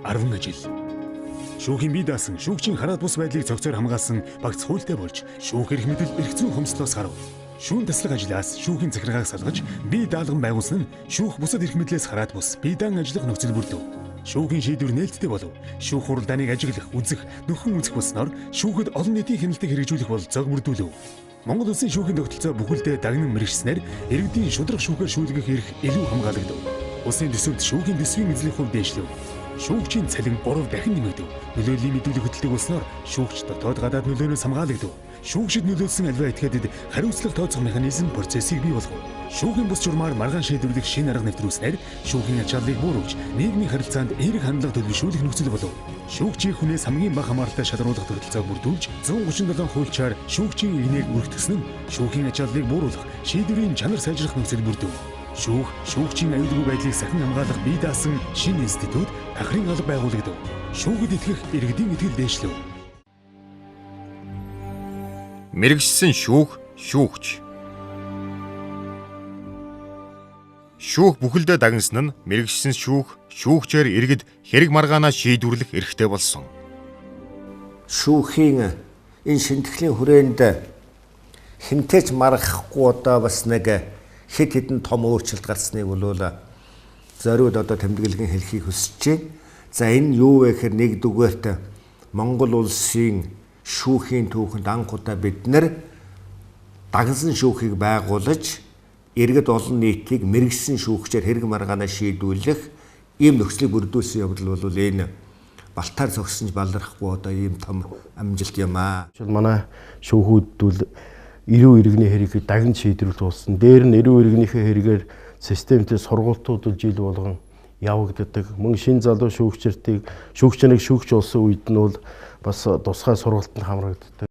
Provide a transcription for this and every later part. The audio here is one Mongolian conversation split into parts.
10 ажил. Шүүхийн бие даасан шүүгчийн хараат бус байдлыг цогцоор хамгаалсан багц хуультай болж шүүх эрх мэдэл эрх зүйн хомсдлоос гарав. Шүүн таслах ажлаас шүүхийн захиргааг салгаж бие даалган байгуулсан нь шүүх бусад эрх мэдлээс хараат бус бие даан ажиллах нөхцөл бүрдэв. Шүүхийн шийдвэр нээлттэй болов. Шүүх хуралдааныг ажиглах, үзэх, нөхөн үзэх болсноор шүүхэд олон нийтийн хяналтыг хэрэгжүүлэх бол зог бүрдүүлв. Монгол Улсын шүүхийн тогтолцоо бүхэлдээ дагнан мэргэжснээр иргэдийн шударга шүүхээр шүүлгэх эрх илүү хамгаалагдав. Улсын төсөвд шүүхийн төсвийн эзлэх хувь дээшлэв. Шүүгчийн цалин 3 дахин нэмэгдэв. Нөлөөллийн мэдүүлэг хөтэлдэг болсноор шүүгч дотоод гадаад нөлөөнөөс хамгаалагдав. Шүүгчид нөлөөлсөн аливаа этгээдэд хариуцлага тооцох механизм процессыг бий болгов. Шүүхийн бус журмаар маргаан шийдвэрлэх шинэ арга нэвтрүүлснээр шүүхийн ачааллыг бууруулж, нийгмийн харилцаанд эерэг хандлага төлөвшүүлэх нөхцөл болов. Шүүгчийн хүнээс хамгийн бага хамааралтай шалгаруулах тогтолцоог бүрдүүлж, 137 хуульчаар шүүгчийн эгнээг өргөтгсөн нь шүүхийн ачааллыг бууруулах, шийдвэрийн чанар сайжрах нөхцөл бүрдэв. Шүүх, шүүгчийн аюулгүй байдлыг сахин хамгаалах бие даасан шинэ институт тахрын алба байгуулагдав. Шүүхэд итгэх иргэдийн итгэл дээшлэв. Мэргэшсэн шүүх, шүүгч. Шүүх бүхэлдээ дагнасан нь мэргэшсэн шүүх, шүүгчээр иргэд хэрэг маргаанаа шийдвэрлэх эрхтэй болсон. Шүүхийн энэ шинтгэлийн хүрээнд хинтээ ч маргахгүй одоо бас нэг хэд хэдэн том өөрчлөлт гарсныг бол зориуд одоо тэмдэглэгийн хэлхийг хүсэж байна. За энэ юу вэ гэхээр нэгдүгээрт Монгол улсын шүүхийн түүхэнд анх удаа бид нэр дагнсан шүүхийг байгуулж иргэд олон нийтийг мэргэшсэн шүүгчээр хэрэг маргаанаа шийдвэрлэх ийм нөхцөлийг бүрдүүлсэн явдал бол энэ балтаар зогссон ч балархгүй одоо ийм том амжилт юм аа. Манай шүүхүүд бол эрүү иргэний хэргийг дагн шийдвэрлэх болсон. Дээр нь эрүү иргэнийхээ хэрэгээр системтэй сургалтууд бол жил болгон явагддаг. Мөн шин залуу шүүгчдийг шүүгч нарыг шүүгч болсон үед нь бол бас тусгай сургалтанд хамрагддаг.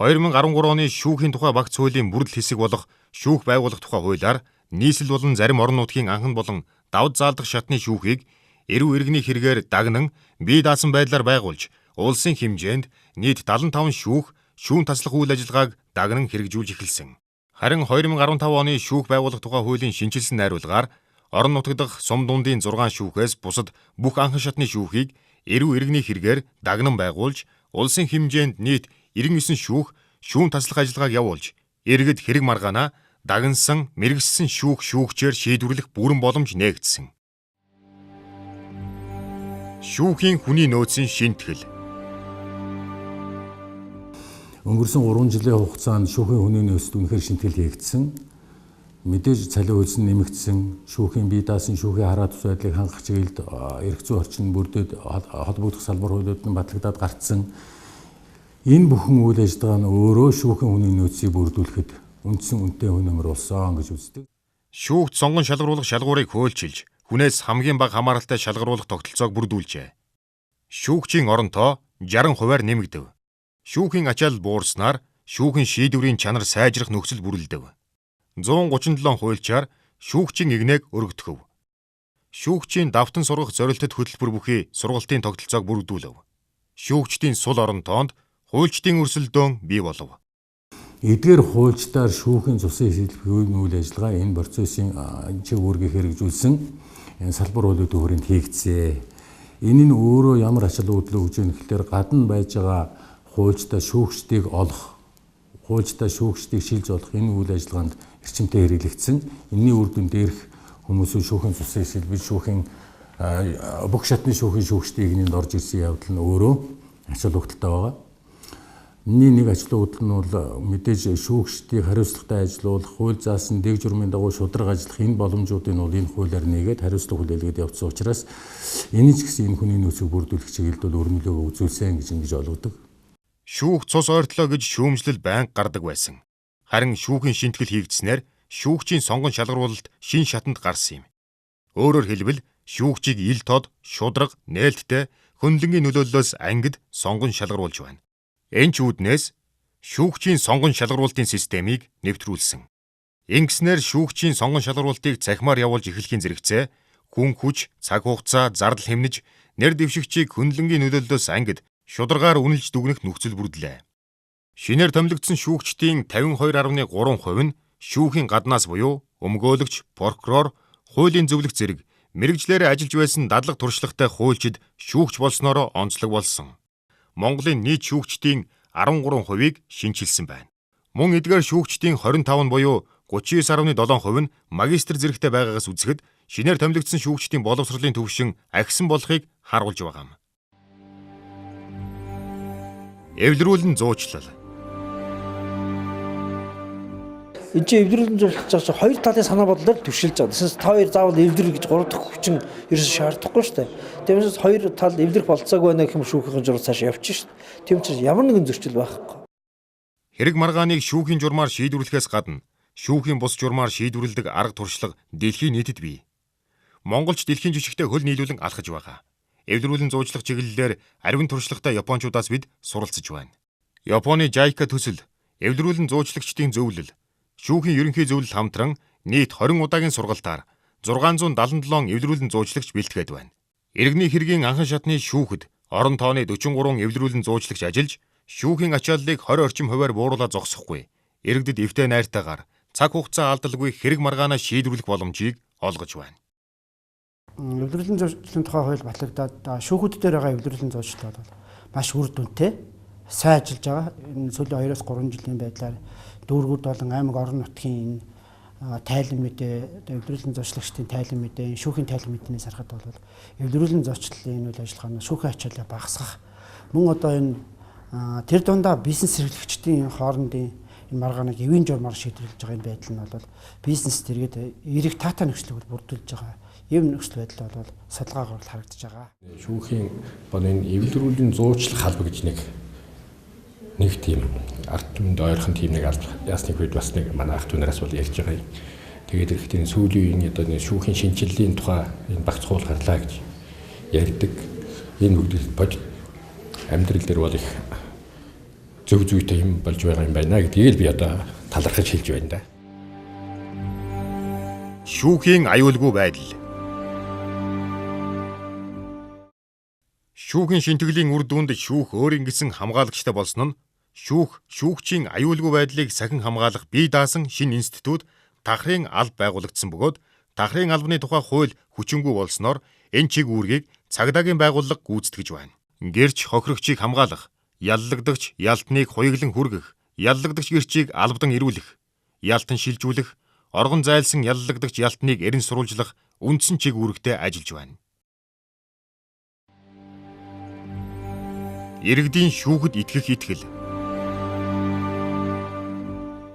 2013 оны шүүхийн тухай багц хуулийн бүрдэл хэсэг болох шүүх байгуулах тухай хуулиар нийслэл болон зарим орон нутгийн анхан болон давд заалдах шатны шүүхийг эрүү иргэний хэрэгээр дагнан бие даасан байдлаар байгуулж улсын хэмжээнд нийт 75 шүүх шүүн таслах үйл ажиллагааг дагнан хэрэгжүүлж эхэлсэн. Харин 2015 оны шүүх байгуулах тухай хуулийн шинэчилсэн найруулгаар орон нутаг дахь сум дундын 6 шүүхээс бусад бүх анхан шатны шүүхийг эрүү иргэний хэрэгээр дагнан байгуулж улсын хэмжээнд нийт 99 шүүх шүүн таслах ажиллагааг явуулж иргэд хэрэг маргаанаа дагнасан мэргэшсэн шүүх шүүгчээр шийдвэрлэх бүрэн боломж нээгдсэн. Шүүхийн хүний нөөцийн шинэтгэл. Өнгөрсөн 3 жилийн хугацаанд шүүхийн хүний нөөцөд үнэхээр шинэтгэл хийгдсэн. Мэдээж цалин хөлс нь нэмэгдсэн, шүүхийн бие даасан, шүүхийн хараа тус байдлыг хангах чиглэлд эрх зүйн орчин бүрдээд холбогдох салбар хуулиуд нь батлагдаад гарцсан. Энэ бүхэн үйл ажиллагаа нь өөрөө шүүхийн хүний нөөцийг бүрдүүлэхэд үндсэн үнэтэй хүн өмөр болсон гэж үздэг. Шүүгт сонгон шалгаруулах шалгуурыг хөөлчилж, хүнээс хамгийн бага хамааралтай шалгаруулах тогтолцоог бүрдүүлжээ. Шүүгчийн орон тоо 60%-аар нэмэгдэв. Шүүхийн ачаал буурснаар шүүхийн шийдвэрийн чанар сайжрах нөхцөл бүрэлдэв. 137 хуульчаар шүүгчийн эгнээг өргөтгөв. Шүүгчийн давтан сургах зорилтод хөтөлбөр бүхий сургалтын тогтолцоог бүрдүүлв. Шүүгчдийн сул орон тоонд хуульчдын өрсөлдөөн бий болов. Эдгээр хуульчдаар шүүхийн цусын шийдвэрлэхийн үйл ажиллагаа энэ процессын чиг үүргийг хэрэгжүүлсэн энэ салбар хуулиудын хүрээнд хийгдсэн. Энэ нь өөрөө ямар ач холбогдол өгж байгаа гэхээр гадна байж байгаа хуульчдаа шүүгчдийг олох, хуульчдаа шүүгчдийг шилж олох энэ үйл ажиллагаанд эрчимтэй хэрэглэгдсэн. Энэний үр дүн дээрх хүмүүсийн шүүхийн цусын шилбэл шүүхийн бүх шатны шүүхийн шүүгчдийн эгнээнд орж ирсэн явдал нь өөрөө ач холбогдолтой байгаа. Энэний нэг ач холбогдол нь бол мэдээж шүүгчдийг хариуцлагатай ажилуулах, хууль заасан дэг журмын дагуу шударга ажиллах энэ боломжуудыг бол энэ хуулиар нээгээд хариуцлага хүлээлгээд явуулсан учраас энэ ч гэсэн энэ хүний нөөцийг бүрдүүлэх чиглэлд бол өр нөлөөгөө үзүүлсэн гэж ингэж ойлгодог. Шүүх цус ойртлоо гэж шүүмжлэл байнга гардаг байсан. Харин шүүхийн шинэтгэл хийгдснээр шүүгчийн сонгон шалгаруулалт шин шатанд гарсан юм. Өөрөөр хэлбэл шүүгчийг ил тод, шударга, нээлттэй, хөндлөнгийн нөлөөллөөс ангид сонгон шалгаруулж байна. Энэ ч үүднээс шүүгчийн сонгон шалгаруулалтын системийг нэвтрүүлсэн. Ингэснээр шүүгчийн сонгон шалгаруулалтыг цахимаар явуулж эхлэхийн зэрэгцээ хүн хүч, цаг хугацаа, зардал хэмнэж нэр дэвшигчийг хөндлөнгийн нөлөөллөөс ангид шударгаар үнэлж дүгнэх нөхцөл бүрдлээ. Шинээр томилогдсон шүүгчдийн 52.3% нь шүүхийн гаднаас буюу өмгөөлөгч, прокурор, хуулийн зөвлөх зэрэг мэргэжлээрээ ажиллаж байсан дадлаг туршлагатай хуульчид шүүгч болсноороо онцлог болсон. Монголын нийт шүүгчдийн 13%-ийг шинчилсэн байна. Мөн эдгээр шүүгчдийн 25 нь буюу 39.7% нь магистр зэрэгтэй байгаагаас үзэхэд шинээр томилогдсон шүүгчдийн боловсролын түвшин ахисан болохыг харуулж байгаа юм. Эвлэрүүлэн зуучлал. Энд чинь эвлэрүүлэн зуучлаж байгаа чинь хоёр талын санаа бодлоор түвшилж байгаа. Тэсээс та хоёр заавал эвлэрэх гэж гурав дахь хүчин ерөөсөө шаардахгүй шүү дээ. Тиймээс хоёр тал эвлэрэх болцоогүй байна гэх юм шүүхийн журам цааш явчих шүү дээ. Тийм учраас ямар нэгэн зөрчил байхгүй. Хэрэг маргааныг шүүхийн журмаар шийдвэрлэхээс гадна шүүхийн бус журмаар шийдвэрлэдэг арга туршлага дэлхийн нийтэд бий. Монголч дэлхийн жишгтэй хөл нийлүүлэн алхаж байгаа. Эвлэрүүлэн зуучлах чиглэлээр аривын туршлагатай японочдоос бид суралцж байна. Японы JICA төсөл, эвлэрүүлэн зуучлагчдын зөвлөл, шүүхийн ерөнхий зөвлөл хамтран нийт 20 удаагийн сургалтаар 677 эвлэрүүлэн зуучлагч бэлтгээд байна. Иргэний хэргийн анхан шатны шүүхэд орон тооны 43 эвлэрүүлэн зуучлагч ажиллаж, шүүхийн ачааллыг 20 орчим хувиар бууруулаад зогсохгүй. Иргэдэд эвтэй найртайгаар цаг хугацаа алдалгүй хэрэг маргаанаа шийдвэрлэх боломжийг олгож байна. Эвлэрүүлэн зуучлалын тухай хууль батлагдаад шүүхүүд дээр байгаа эвлэрүүлэн зуучлал бол маш үр дүнтэй сайн ажиллаж байгаа. Энэ сүүлийн 2-3 жилийн байдлаар дүүргүүд болон аймаг орон нутгийн энэ тайлан мэдээ, эвлэрүүлэн зуучлагчдын тайлан мэдээ, шүүхийн тайлан мэдээнээс харахад бол эвлэрүүлэн зуучлалын энэ үйл ажиллагаа нь шүүхийн ачааллаа багасгах, мөн одоо энэ тэр дундаа бизнес эрхлэгчдийн хоорондын энэ маргааныг эвийн журмаар шийдвэрлэж байгаа энэ байдал нь бол бизнес тэргээд эрэг таатай нөхцөлийг бүрдүүлж байгаа. Ийм нөхцөл байдал бол судалгаагаар харагдаж байгаа. Шүүхийн бол энэ эвлэрүүлэн зуучлах алба гэж нэг тийм ард түмэнд ойрхон тийм нэг алба ясны үед бас нэг манай ах түнээс бол ярьж байгаа юм. Тэгээд ирэхэд энэ сүүлийн үеийн одоо энэ шүүхийн шинжиллийн тухай энэ багц хууль гарлаа гэж ярьдаг. Энэ бүгд бодит амьдрал дээр бол их зөв зүйтэй юм болж байгаа юм байна гэдгийг л би одоо талархаж хэлж байна да. Шүүхийн аюулгүй байдал. Шүүхийн шинтгэлийн үр дүнд шүүх өөрийн гэсэн хамгаалагчтай болсон нь шүүх, шүүгчийн аюулгүй байдлыг сахин хамгаалах бие даасан шинэ институт Тахрын алба байгуулагдсан бөгөөд Тахрын албаны тухай хууль хүчингүй болсноор энэ чиг үүргийг цагдаагийн байгууллага гүйцэтгэж байна. Гэрч хохирогчийг хамгаалах, яллагдагч ялтныг хуяглан хүргэх, яллагдагч гэрчийг албадан ирүүлэх, ялтан шилжүүлэх, оргон зайлсан яллагдагч ялтныг эрен сурвалжлах үндсэн чиг үүрэгтэй ажиллаж байна. Иргэдийн шүүхэд итгэх итгэл.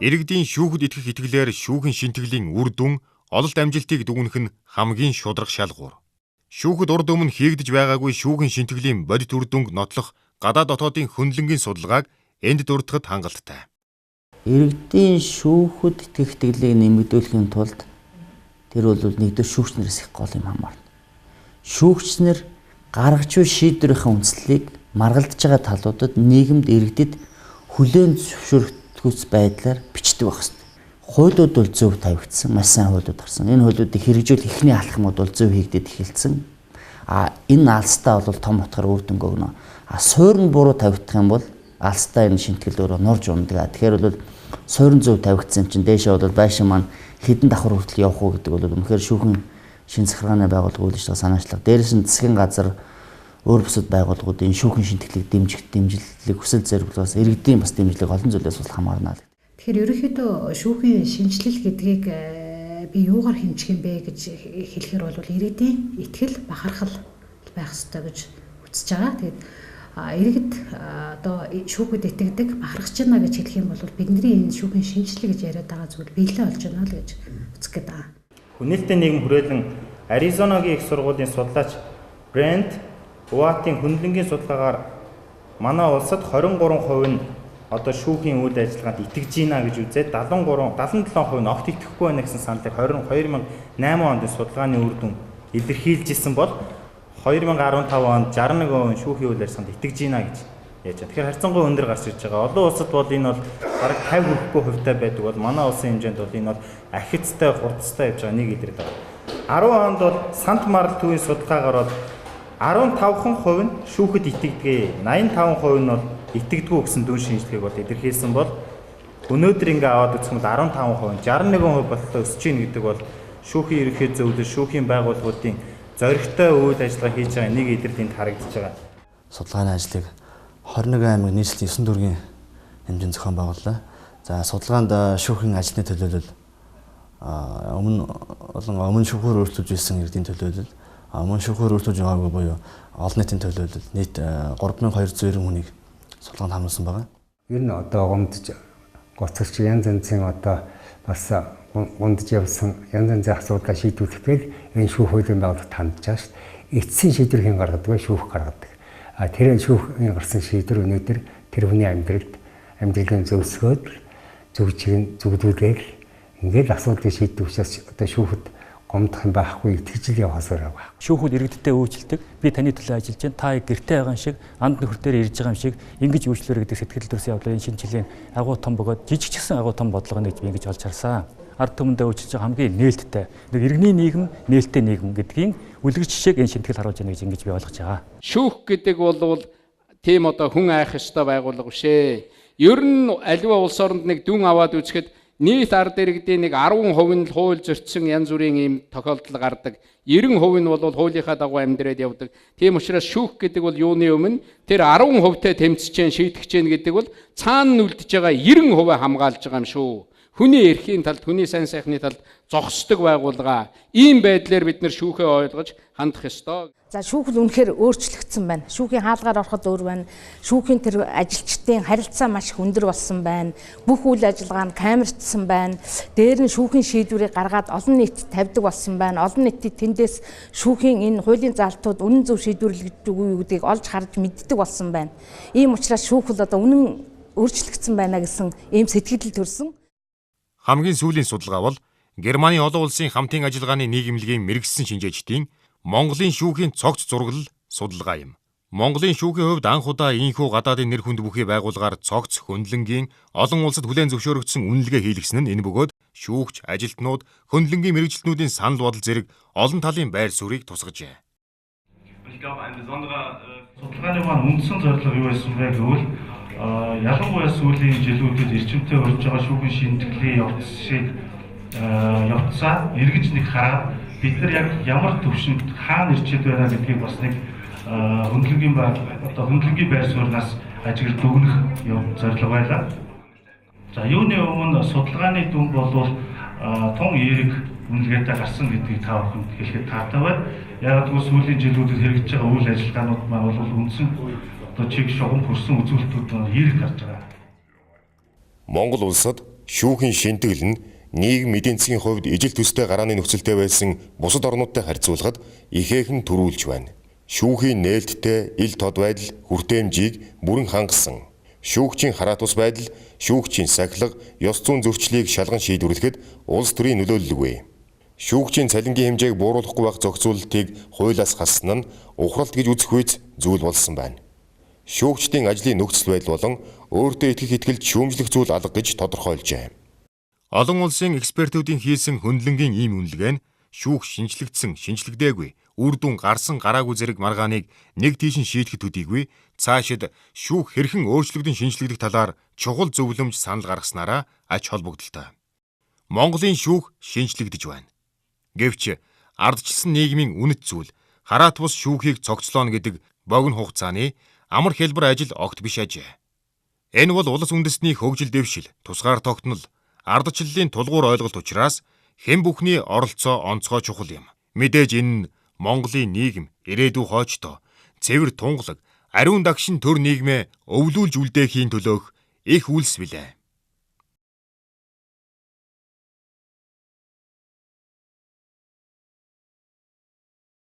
Иргэдийн шүүхэд итгэх итгэлээр шүүхийн шинтгэлийн үр дүн ололт амжилтыг дүгнэх нь хамгийн шударга шалгуур. Шүүхэд урд өмнө хийгдэж байгаагүй шүүхийн шинтгэлийн бодит үр дүнг нотлох гадаад дотоодын хөндлөнгийн судалгааг энд дурдахад хангалттай. Иргэдийн шүүхэд итгэх итгэлийг нэмэгдүүлэхийн тулд тэр бол нэгдүгээр шүүгч нараас их гол юм хамаарна. Шүүгч нар гаргаж буй шийдвэрийн үндслийг маргалдаж байгаа талуудад нийгэмд иргэдэд хүлээн зөвшөөрөхгүйц байдлаар бичдэг байх хэрэгтэй. Хуулиуд бол зөв тавигдсан, маш сайн хуулиуд гарсан. Энэ хуулиудыг хэрэгжүүлэх эхний алхмууд бол зөв хийгдээд эхэлсэн. А энэ алстаа бол том утгаар үр дүнг өгнө. А суурь нь буруу тавигдах юм бол алстаа энэ шинтгэл өөрөө нурж унадаг. Тэгэхээр бол суурь нь зөв тавигдсан юм чинь дээшээ бол байшин маань хэдэн давхар хүртэл явах уу гэдэг бол үнэхээр шүүхэн шин захиргааны байгууллага үйл ажиллагаа санаачлага. Дээрээс нь засгийн газар өөр бусад байгууллагуудын шүүхэн шинтгэлийг дэмжих дэмжлэг хүсэл зорилгоос иргэдийн бас дэмжлэг олон зүйлээс бас хамаарна. Тэгэхээр ерөнхийдөө шүүхийн шинжилэл гэдгийг би юугаар хэмжих юм бэ гэж хэлэхээр бол иргэдийн итгэл бахархал байх ёстой гэж үзэж байгаа. Тэгээд иргэд одоо шүүхэд итгэдэг бахархаж байна гэж хэлэх юм бол бидний энэ шүүхийн шинжилэл гэж яриад байгаа зүйл биелээ болж байна л гэж үзэх гээд байгаа. Хүнэлтийн нийгэм хүрээлэн Аризонагийн их сургуулийн судлаач Брент Уатын хөндлөнгийн судалгаагаар манай улсад 23% нь одоо шүүхийн үйл ажиллагаанд итгэж байна гэж үзээд 73 77% нь огт итгэхгүй байна гэсэн саналыг 2008 онд судалгааны үр дүн илэрхийлж исэн бол 2015 онд 61% шүүхийн үйл ажиллагаанд итгэж байна гэж яаж байгаа. Тэгэхээр харьцангуй өндөр гарч ирж байгаа. Олон улсад бол энэ бол бараг 50 хүрэхгүй хувьтай байдаг бол манай улсын хэмжээнд бол энэ бол ахицтай хурдтай явж байгаа нэг илэрдэг байгаа. 10 онд бол Сант Марл төвийн судалгаагаар бол 15% нь шүүхэд итгэдэг, 85% нь бол итгэдэггүй гэсэн дүн шинжилгээг бол илэрхийлсэн бол өнөөдөр ингээ аваад үзэх юм бол 15%, 61% боллоо өсөж гин гэдэг бол шүүхийн ерөнхий зөвлөл, шүүхийн байгууллагуудын Зоригтой үйл ажиллагаа хийж байгаа нэг идрэл энд харагдаж байгаа. Судалгааны ажлыг 21 аймаг нийслэлийн 9 дүүргийн хэмжээнд зохион байгууллаа. За судалгаанд шүүхийн ажлын төлөөлөл өмнө болон өмнө шүүхээр өөрчлөж ирсэн иргэдийн төлөөлөл, өмнө шүүхээр өөрчлөж байгаагүй буюу олон нийтийн төлөөлөл нийт 3290 хүнийг судалгаанд хамруулсан байгаа. Ер нь одоо гомдож гоцорч янз янзын одоо бас гундж явсан янз янзын асуудлаа шийдвэрлэхэд энэ шүүх хуулийн байгууллагт хандж байгаа шүү дээ. Эцсийн шийдвэр хэн гаргадаг вэ? Шүүх гаргадаг. А тэр шүүхийн гарсан шийдвэр өнөөдөр тэр хүний амьдралд амьдралын зөвсгөөд зөв чиг зүгдүүлээл ингээд асуудлыг шийддэг учраас одоо шүүхэд гомдох юм байхгүй итгэж л явахаас өөр байгаа. Шүүхүүд иргэдтэй үйлчлдэг. Би таны төлөө ажиллаж байна. Та гэртээ байгаа юм шиг, анд нөхөр дээр ирж байгаа юм шиг ингэж үйлчлээрэй гэдэг сэтгэл төрсөн явдлаар энэ шинэ жилийн агуу том бөгөөд жижиг ч гэсэн агуу том бодлого нэг би ингэж олж харсан. Ард түмэндээ үйлчилж байгаа хамгийн нээлттэй нэг иргэний нийгэм, нээлттэй нийгэм гэдгийн үлгэр жишээг энэ шинэтгэл харуулж байна гэж ингэж би ойлгож байгаа. Шүүх гэдэг бол тийм одоо хүн айх ёстой байгууллага биш ээ. Ер нь аливаа улс оронд нэг дүн аваад үзэхэд нийт ард иргэдийн нэг 10% нь л хууль зөрчсөн янз бүрийн ийм тохиолдол гардаг. 90% нь бол хуулийнхаа дагуу амьдраад явдаг. Тийм учраас шүүх гэдэг бол юуны өмнө тэр 10%-тэй тэмцэж гэн шийтгэж гэн гэдэг бол цаана нь үлдэж байгаа 90% хамгаалж байгаа юм шүү. Хүний эрхийн талд, хүний сайн сайхны талд зогсдог байгууллага. Ийм байдлаар бид нар шүүхээ ойлгож хандах ёстой. За шүүх л үнэхээр өөрчлөгдсөн байна. Шүүхийн хаалгаар ороход өөр байна. Шүүхийн тэр ажилчдын харилцаа маш их өндөр болсон байна. Бүх үйл ажиллагаа нь камертсан байна. Дээр нь шүүхийн шийдвэрийг гаргаад олон нийт тавьдаг болсон байна. Олон нийтийн тэндээс шүүхийн энэ хуулийн заалтууд үнэн зөв шийдвэрлэгдэж үгүй юу гэдгийг олж харж мэддэг болсон байна. Ийм учраас шүүх л одоо үнэн өөрчлөгдсөн байна гэсэн ийм сэтгэл төрсөн. Хамгийн сүүлийн судалгаа бол Германы олон улсын хамтын ажиллагааны нийгэмлэгийн мэргэжсэн шинжээчдийн Монголын шүүхийн цогц зураглал судалгаа юм. Монголын шүүхийн хувьд анх удаа ийнхүү гадаадын нэр хүнд бүхий байгууллагаар цогц хөндлөнгийн олон улсад хүлээн зөвшөөрөгдсөн үнэлгээ хийлгэсэн нь энэ бөгөөд шүүгч, ажилтнууд, хөндлөнгийн мэргэжилтнүүдийн санал бодол зэрэг олон талын байр суурийг тусгажээ. Судалгааны маань үндсэн зорилго юу байсан бэ гэвэл ялангуяа сүүлийн жилүүдэд эрчимтэй өрж байгаа шүүхийн шинэтгэлийн явцыг явцаа эргэж нэг хараад бид нар яг ямар төвшөнд хаана ирчээд байна гэдгийг бас нэг хөндлөнгийн одоо хөндлөнгийн байр сууриас ажиглаж дүгнэх зорилго байлаа. За юуны өмнө судалгааны дүн бол тун эерэг үнэлгээтэй гарсан гэдгийг та бүхэнд хэлэхэд таатай байна. Яг гэвэл сүүлийн жилүүдэд хэрэгжиж байгаа үйл ажиллагаанууд маань бол үндсэн одоо чиг шугам хөрсөн үзүүлэлтүүд маань эерэг гарч байгаа. Монгол улсад шүүхийн шинэтгэл нь нийгэм эдийн засгийн хувьд ижил төстэй гарааны нөхцөлтэй байсан бусад орнуудтай харьцуулахад ихээхэн төрүүлж байна. Шүүхийн нээлттэй ил тод байдал хүртээмжийг бүрэн хангасан. Шүүгчийн хараат ус байдал, шүүгчийн сахилга, ёс зүйн зөрчлийг шалган шийдвэрлэхэд улс төрийн нөлөөлөлгүй. Шүүгчийн цалингийн хэмжээг бууруулахгүй байх зохицуулалтыг хуулиас хассан нь ухралт гэж үзэх үйц зүйл болсон байна. Шүүгчдийн ажлын нөхцөл байдал болон өөртөө итгэх итгэлд шүүмжлэх зүйл алга гэж тодорхойлжээ. Олон улсын экспертүүдийн хийсэн хөндлөнгийн ийм үнэлгээ нь шүүх шинжлэгдсэн, шинжлэгдээгүй, үр дүн гарсан гараагүй зэрэг маргааныг нэг тийш нь шийдэхэд төдийгүй цаашид шүүх хэрхэн өөрчлөгдөн шинжлэгдэх талаар чухал зөвлөмж санал гаргаснараа ач холбогдолтой. Монголын шүүх шинжлэгдэж байна. Гэвч ардчилсан нийгмийн үнэт зүйл хараат бус шүүхийг цогцлооно гэдэг богино хугацааны амар хялбар ажил огт биш ажээ. Энэ бол улс үндэстний хөгжил дэвшил, тусгаар тогтнол, ардчлалын тулгуур ойлголт учраас хэн бүхний оролцоо онцгой чухал юм. Мэдээж энэ нь Монголын нийгэм, ирээдүй хоочтой, цэвэр тунгалаг, ариун дагшин төр нийгмээ өвлүүлж үлдээхийн төлөөх их үйлс билээ.